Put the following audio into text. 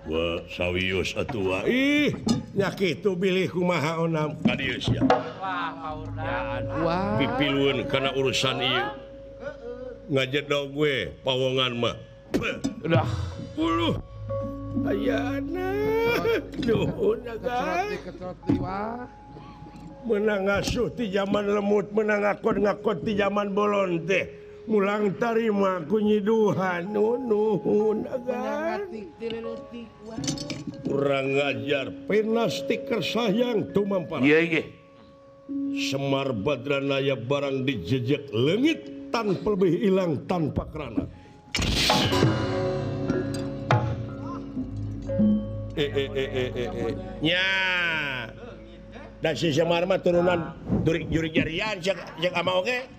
Wah, sawios atuh ih nya kitu bilih kumaha onam ka dieu sia. Wah, paurna. Wah. Pipilueun kana urusan ieu. Ngajedog we pawongan mah. Udah. Uluh. Ayana. Nuhun agan. Kecerot deui wah. Menang ngasuh ti zaman lemut, menang ngakon-ngakon ti zaman bolon teh. Mulang tarima ku nyiduhan nuhun agan. Kurang ngajar pena stiker sayang tumampara. Iya iya. Semar Badranaya barang dijejek leungit tanpa lebih hilang tanpa kerana. Nya. Dan si Semar mah turunan jurik jurik jarian cek cek ama oge.